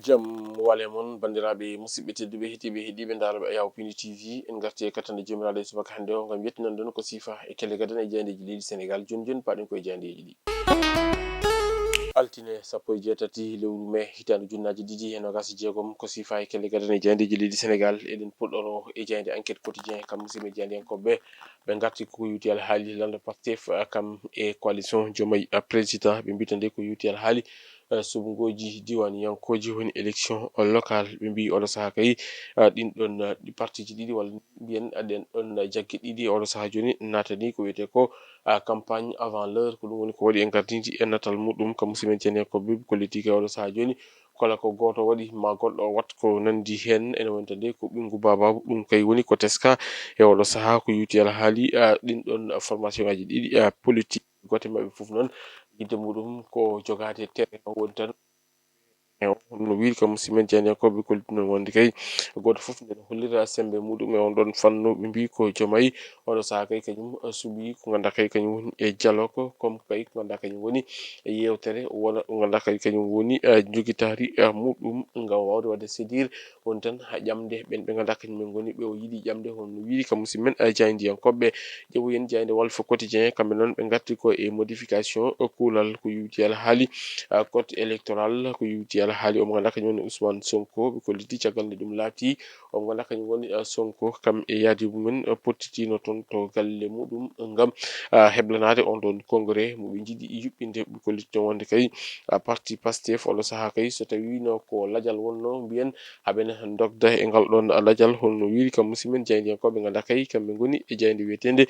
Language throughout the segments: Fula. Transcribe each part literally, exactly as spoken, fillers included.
Jam wale mon, banndiraaɓe musidɓe tedduɓe, heɗiiɓe, heɗiiɓe ndaarooɓe Ayaw Pindi T V. En ngarti e kattanɗe joomiraaɗo e subaka hannde o, ngam yettinan ɗon ko siifa e kelle gadane e jaayndeeji leydi Senegaal. Jooni jooni, paaɗen ko e jaayndeeji ɗi. Altine sappo e jeetati lewru mee hitaande ujunnaaje ɗiɗi e noogaas e jeegom, ko siifa e kelle gadane e jaayndeeji leydi Senegaal. Eɗen puɗɗoro e jaaynde Enquête Quotidien, kam musidɓe jaayndiyankooɓe. Ɓe ngarti ko yowti alhaali lannda Pastef, ah, kam e coalition Diomaye, ah, Président. Ɓe mbita nde ko yowti alhaali, ah, subngooji diiwaaniyankooji, woni élection locale. Ɓe mbii oɗo sahaa kay, ah, ɗin ɗon, ah, ɗi partiiji ɗiɗi, walla mbiyen, ah, ɗen ɗon, ah, jagge ɗiɗi oɗo sahaa jooni naatani ko wiyetee ko, ah, campagne avant l'heure. Ko ɗum woni ko waɗi en gardinji e natal muɗum, kam musidɓe jaayndiyankooɓe, ɓe kolliti kay oɗo sahaa jooni kala ko gooto waɗi, ma goɗɗo o wat ko nanndi heen. Ene wonta nde ko ɓinngu baabaabu, ɗum kay woni ko teska e oɗo sahaa. Ko yowti alhaali, ah, ɗin ɗon formation ngaji ɗiɗi, ah, politique, gooto e maɓɓe fof noon, yiɗde muɗum ko jogaade terrain o woni tan. E no wiiri kam musidɓe men jaayndiyankooɓe, kolliti noon wonde kay gooto fof nde hollira semmbe muɗum e on ɗon fannu. Ɓe mbii ko Diomaye oɗo sahaa kay kañum, ah, suɓii ko ngannduɗaa kay kañum woni e dialogue, comme kay ko ngannduɗaa kañum woni e yeewtere, wona ko ngannduɗaa kay kañum woni, eh, jogitaari, eh, muɗum ngam waawde waɗde séduire woni tan haa ƴamde ɓen ɓe ngannduɗaa kañum en ngoni ɓe o yiɗi ƴamde. Hono no wiiri kam musidɓe men, eh, jaayndiyankooɓe. Ƴeewoyen jaaynde Walf Quotidien, kamɓe noon ɓe ngarti ko e modification, eh, kuulal ko yowti alhaali, eh, code électoral, ko yowti alhaali o mo ngannduɗaa kañum woni Ousmane Sonko. Ɓe kolliti caggal nde ɗum laaɓti, o mo ngannduɗaa kañum woni, eh, Sonko, kam e yaadiiɓe mum en, eh, pottitiino toon to galle muɗum ngam, ah, heblanaade on ɗon congrès mo ɓe njiɗi yuɓɓinde. Ɓe kolliti toon wonde kay, ah, parti Pastef oɗo sahaa kay, so tawiino ko lajal wonno, mbiyen haɓene ndogda e ngal ɗon lajal. Hono no wiiri kam musidɓe men jaayndiyankooɓe, ngannduɗaa kay kamɓe ngoni e jaaynde wiyeteende,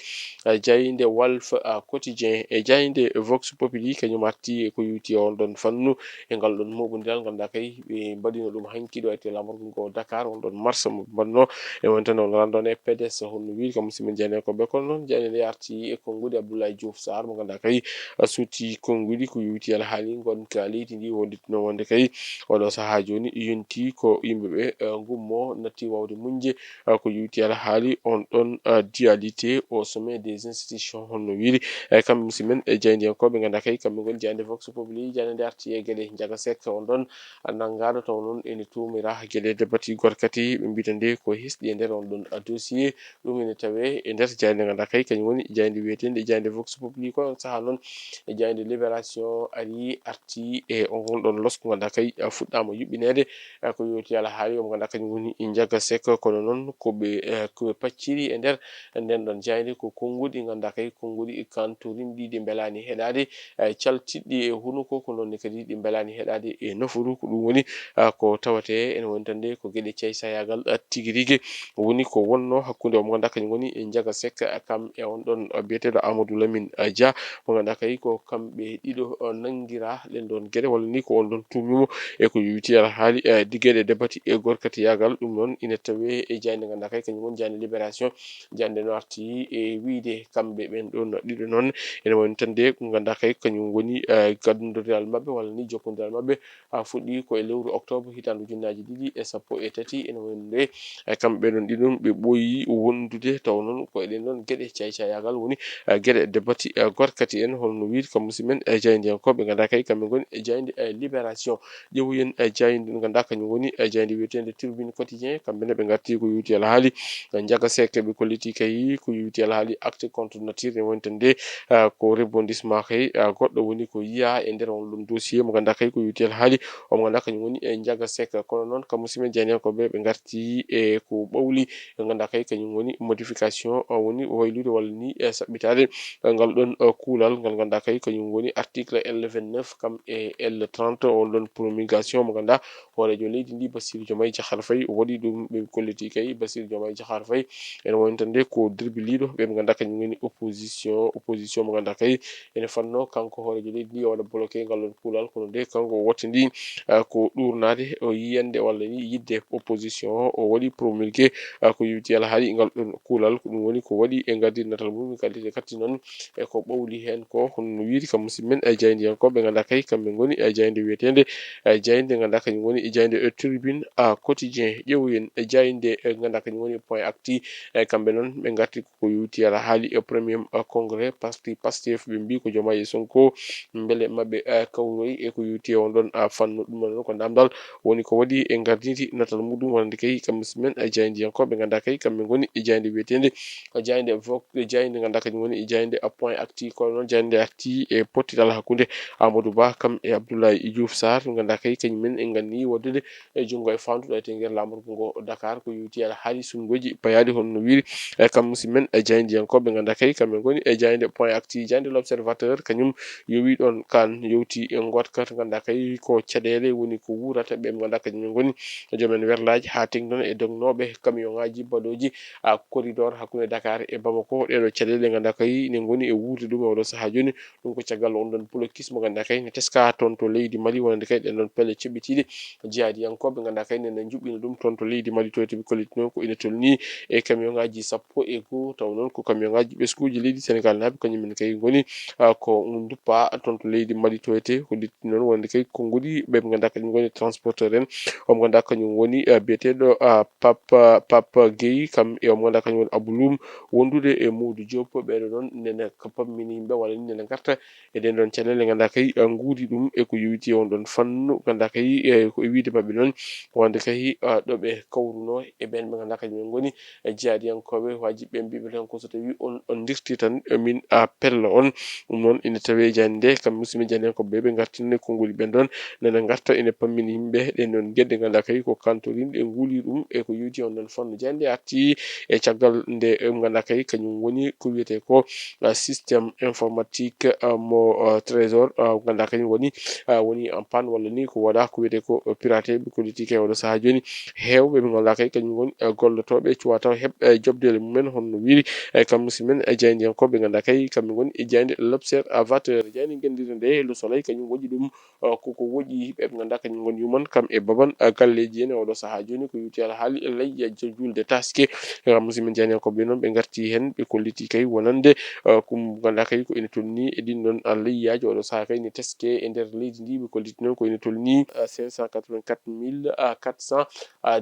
ah, jaaynde Walf, ah, Quotidien. E jaaynde Vox Populi kañum arti e ko yowti e on ɗon fannu, e ngal ɗon moɓondiral, ngannduɗaa kay ɓe mbaɗino ɗum hanki ɗo e télé laamorgo ngo Dakar, on ɗon marche mo ɓe mbaɗno. E wonten on randonnée pédestre, hono no wiiri kam musidɓe jaayndiyankooɓe. Kono noon jaaynde nde arti e konnguɗi Abdoulaye Diouf Sarr mo ngannduɗaa kay a suuti konnguɗi ko yowti alhaali ngonka leydi ndi, wonditno wonde kay oɗo sahaa jooni yonti ko yimɓe ɓe, eh, ngummo natti waawde muñde, eh, ko yowti alhaali on ɗon, eh, dualité au sommet des institutions, hono no wiiri. Eh, kamɓe musidɓe men, eh, jaayndiyankooɓe ngannduɗaa kay kamɓe ngoni jaaynde Vox Populi. Jaaynde nde arti e geɗe Njaga Seck on ɗon nanngaaɗo, taw noon ene tuumira geɗe debati gorkati, ɓe mbita nde ko hesɗi e nder on ɗon dossier. Ɗum ene tawee e nder jaaynde ngannduɗaa kay kañum woni jaaynde wiyeteende jaaynde Vox Populi. Ko on sahaa noon e jaaynde Libération ari arti e on ɗon losku ngannduɗaa kay fuɗɗaama yuɓɓineede, eh, ko yowti alhaali o mo ngannduɗaa kañum woni Njaga Seck. Kono noon ko ɓe, eh, ko ɓe pacciri e nder nden ɗon jaaynde ko konnguɗi ngannduɗaa kay konnguɗi kantorinɗi ɗi mbelaani heɗaade, eh, caltiɗɗi e hunuko, ko noon ne kadi ɗi mbelaani heɗaade e nofuru. Ko ɗum woni, ah, ko tawetee ene woni tan nde ko geɗe caysayaagal, ah, tigi rigi woni ko wonno hakkunde o mo ngannduɗaa kañum woni e Njaga Seck, ah, kam e on ɗon, ah, biyeteeɗo Amadou Lamine, ah, Dia, mo ngannduɗaa kay ko kamɓe ɗiɗo, ah, nanngiraa ɗen ɗon geɗe, walla ni ko on ɗon tuumimo e ko yowiti alhaali, eh, di geɗe debati e gorkatiyaagal. Ɗum noon ina tawee e jaaynde ngannduɗaa kay kañum woni jaaynde Libération. Jaaynde no arti e wiyde kamɓe ɓen ɗon ɗiɗo noon ene woni tan nde ko ngannduɗaa kay kañum woni, eh, gaddondiral maɓɓe walla ni jokkondiral maɓɓe, ah, fuɗɗi ko e lewru octobre hitaande ujunnaaji ɗiɗi e sappo e tati. Ene woni nde, eh, kamɓe ɓen ɗon ɗiɗon ɓe ɓooyi wondude, taw noon ko e ɗen ɗon geɗe caaycaayaagal woni, eh, geɗe debati, eh, gorkati en, hono no wiiri kam musidɓe men, eh, jaayndiyankooɓe, ngannduɗaa kay kamɓe ngoni e jaaynde, eh, Libération. Ƴeewoyen, eh, jaaynde nde ngannduɗaa kañum woni, eh, jaaynde wiyeteende Tribune Quotidien, kamɓe ne ɓe ngarti ko yowti alhaali, eh, Njaga Seck ɓe kolliti kay ko yowti alhaali acte contre nature, ne woni tan nde, eh, ko rebondissement kay, eh, goɗɗo woni ko yiyaa e nder on ɗon dossier mo ngannduɗaa kay ko yowti alhaali o mo ngannduɗaa kañum woni, eh, Njaga Seck. Kono noon kam musidɓe jaayndiyankooɓe ɓe ngarti e ko ɓawli, ɓe ngannduɗaa kay kañum woni modification, eh, woni waylude walla ni, eh, saɓɓitaade, eh, ngal ɗon, eh, kuulal ngal ngannduɗaa kay kañum woni article L vingt-neuf kam e L trente, on ɗon promulgation mo ngannduɗaa hooreejo leydi ndi Bassirou Diomaye Diakhar Faye o waɗi ɗum. Ɓe kolliti kay Bassirou Diomaye Diakhar Faye ene woni tan nde ko derbiliiɗo ɓe ɓe ngannduɗaa kañum woni opposition, opposition mo ngannduɗaa kay ene fanno kanko hooreejo leydi ndi o waɗa bloqué ngal ɗon kuulal, kono nde kanko o wattindi, ah, ko ɗuurnaade o yiyande walla ni yidde opposition o, o waɗi promulgué, ah, ko yowti alhaali ngal ɗon kuulal. Ko ɗum woni ko waɗi e ngardiinatal mum, kadi kadi noon e ko ɓawli heen ko, hono no wiiri kam musidɓe men, e jaayndiyankooɓe ngannduɗaa kay kamɓe ngoni e jaaynde wiyeteende, e jaaynde ngannduɗaa kañum woni e jaaynde, e Tribune, ah, Quotidien. Ƴeewoyen e jaaynde, e ngannduɗaa kañum woni Point Actu, e kamɓe noon ɓe ngarti ko yowti alhaali e premier, ah, congrès parti Pastef, ɓe mbii ko Diomaye e Sonko mbele maɓɓe, ah, kawroy e ko yowti e on ɗon, ah, fannu. No ɗum noon ko namdal woni ko waɗi e ngardidi natal muɗum wonande kay kam musidɓe men, e jaayndiyankooɓe ngannduɗaa kay kamɓe ngoni e jaaynde wiyeteende, e jaaynde vok-, e jaaynde ngannduɗaa kañum woni e jaaynde Point Actu, kono noon jaaynde Actu e pottital hakkunde Amadou Ba kam e Abdoulaye Diouf Sarr, ngannduɗaa kay kañum men en nganni waɗdude e junngo e faandu ɗo e teŋgere laamorgo ngo Dakar, ko yowti alhaali sunnguuji payaaɗi hono no wiiri. E kam musidɓe men, e jaayndiyankooɓe ngannduɗaa kay kamɓe ngoni e jaaynde Point Actu, jaaynde L'Observateur kañum yowi ɗoon kan yowti e ngotka ngannduɗaa kay ko caɗeele woni ko wuurata ɓe ngannduɗaa kañum ngoni joomen werlaaji haa tengti noon e dognooɓe kamiyonŋaaji baɗooji a corridor hakkunde Dakar e Bamako. Ɗeeɗo caɗeele ngannduɗaa kay ne ngoni e wuurde ɗum e oɗo sahaa jooni. Ɗum ko caggal on ɗon blocus mo ngannduɗaa kay ne teska toon to leydi Mali, wonande kay ɗen ɗon pelle ceɓɓitiiɗe jihaadiyankooɓe ngannduɗaa kay ne, ne njuɓɓina ɗum toon to leydi Mali, to ɓe kolliti noon ko ina tolnii e kamiyonŋaaji sappo e goo, taw noon ko kamiyonŋaaji ɓesnguuji leydi Senegaal naaɓe, kañum en kay ngoni, ah, ko nduppa toon to leydi Mali, to wiyetee ko lutti noon wonande kay konnguɗi ɓe ngannduɗaa kañum ngoni transporteur en, o mo ngannduɗaa kañum woni, ah, biyeteeɗo, ah, Pape, Pape Gueye, kam e o mo ngannduɗaa kañum woni Abou Loum, wondude e Modou Diop, ɓeeɗo noon nene ko pammini yimɓe walla ni nene ngarta e ɗen ɗon caɗeele ngannduɗaa kay, ah, nguuri ɗum e ko yowiti e on ɗon fannu ngannduɗaa kay, eh, ko e wiyde maɓɓe noon wonande kay, ah, ɗo ɓe kawruno e ɓeen ɓe ngannduɗaa kañum en ngoni e jihaadiyankooɓe, waajibi ɓe mbiɓe tan ko so tawii on, on ndirtii tan, eh, min, ah, pella on. Ɗum noon ina tawee jannde kam musidɓe jannde ko ɓe ɓe ngartinne konnguɗi ɓen ɗon nana ngarta ina pammini yimɓe ɗen ɗon geɗe ngannduɗaa kay ko kantorinɗe nguuli ɗum e ko yowiti on ɗon fannu. Jannde arti e caggal nde, eh, ngannduɗaa kay kañum woni ko wiyetee ko, ah, système informatique, ah, mo, ah, trésor, ah, ngannduɗaa kañum woni, ah, woni en panne walla ni ko waɗa ko wiyetee ko, ah, piraté, ɓe kolliti kay oɗo sahaa jooni. Heewɓe ɓe ngannduɗaa kay kañum woni, ah, gollotooɓe cuwaa taw heɓ, eh, joɓdeele mumen hono no wiiri, eh, kam musidɓe men, eh, jaayndiyankooɓe ngannduɗaa kay kamɓe ngoni e jaaynde L'Observateur. Jaaynde ngenndiire nde Le Soleil kañum woɗɗi ɗum, ah, koko woɗɗi ɓe ngannduɗaa kañum ngoni yuman kam e baban, ah, galleeji en e oɗo sahaa jooni ko yowti alhaali e leyya jo-, juulde taske. Eh, musidɓe men jaayndiyankooɓe noon ɓe ngarti heen, ɓe kolliti kay wonande, ah, ko ngannduɗaa kay ko ina tolnii e ɗin ɗon, ah, leyyaaji oɗo sahaa kay ne teske e nder leydi ndi, ɓe kolliti noon ko ina tolnii, ah, cinq cent quatre-vingt-quatre mille, ah, quatre cent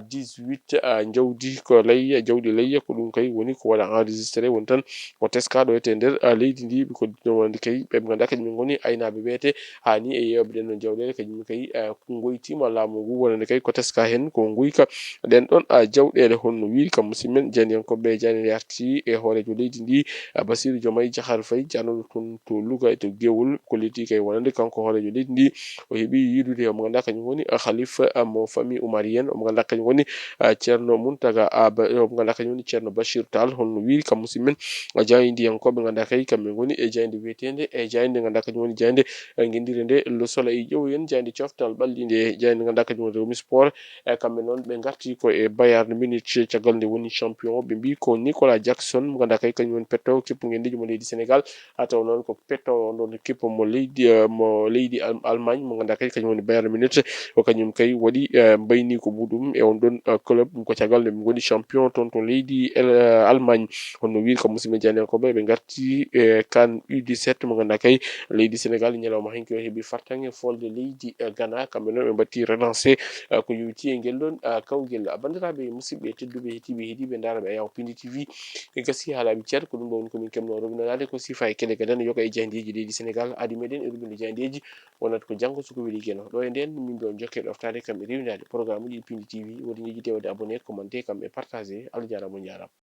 dix-huit, ah, njawdi ko leyya, jawdi leyya ko ɗum kay woni ko waɗa enregistré woni tan ko teska ɗo e nder, ah, leydi ndi, ɓe kolliti noon wonande kay ɓe ngannduɗaa kañum ngoni aynaaɓe ɓe te haani e yeewɓe ɗen ɗon jawɗeele kañum kay, ah, ngoytiima laamu ngu wonande kay ko teska heen ko nguyka ɗen ɗon, ah, jawɗeele hono no wiiri kam musidɓe men jaayndiyankooɓe jaaynde arti e hooreejo leydi ndi, ah, Bassirou Diomaye Diakhar Faye jaanooɗo toon to Louga e to Gewol kolliti kay wonande kanko hooreejo leydi ndi o heɓi yiidude omo ngannduɗaa kañum woni, ah, Khalifa, ah, mo famille Oumarienne omo ngannduɗaa kañum woni, ah, Ceerno Mountaga, ah, Ba-, omo ngannduɗaa kañum woni Ceerno Bachir Tall hono no wiiri kam musidɓe men, ah, jaayndiyankooɓe ngannduɗaa kay kamɓe ngoni e jaaynde wiyeteende e jaaynde ngannduɗaa kañum woni jaaynde, eh, ngenndiire nde Le Soleil. Ƴeewoyen jaaynde coftal ɓalli nde, jaaynde ngannduɗaa kañum woni Rewmi Sport. E kamɓe noon ɓe ngarti ko e Bayern Munich caggal nde woni champion. Ɓe mbii ko Nicolas Jackson mo ngannduɗaa kay kañum woni petto kippu ngenndiijo mo leydi Senegaal. A taw noon ko petto on ɗon kippu mo leydi, eh, mo leydi Al-, Allemagne mo ngannduɗaa kay kañum woni Bayern Munich. Ko kañum kay waɗi, eh, mbayniiko muɗum e on ɗon, eh, club. Ɗum ko caggal nde ɓe ngoni champion toon to leydi El-, eh, Allemagne. Hono wiiri ko musidɓe jaayndiyankooɓe ɓe ngarti e CAN U dix-sept mo ngannduɗaa kay leydi Senegaal ñalawma hanki o heɓi fartaŋŋe folde leydi, eh, Ghana. Kamɓe noon ɓe mbaɗti relancé, eh, ko yowiti e ngel ɗon, eh, kawgel. Ah, banndiraaɓe musidɓe tedduɓe heɗiiɓe heɗiiɓe ndaarɓe Ayaw Pindi T V, e gasi haalaaɓe ceer ko ɗum ɗo woni ko min kemno roɓinanaade ko sifa e kele gadano yoga e jaayndeeji leydi Senegaal. Adi meɗen e rubinde jaayndeeji wonat ko janngo so ko weli geno. Ɗo e nden min mbiyon jokke ɗoftaade kam e rewindaade programme uji Pindi T V. Woodi ñeeƴi tewde abonné, commenté kam e partagé. Allah jaaraama, on jaaraama.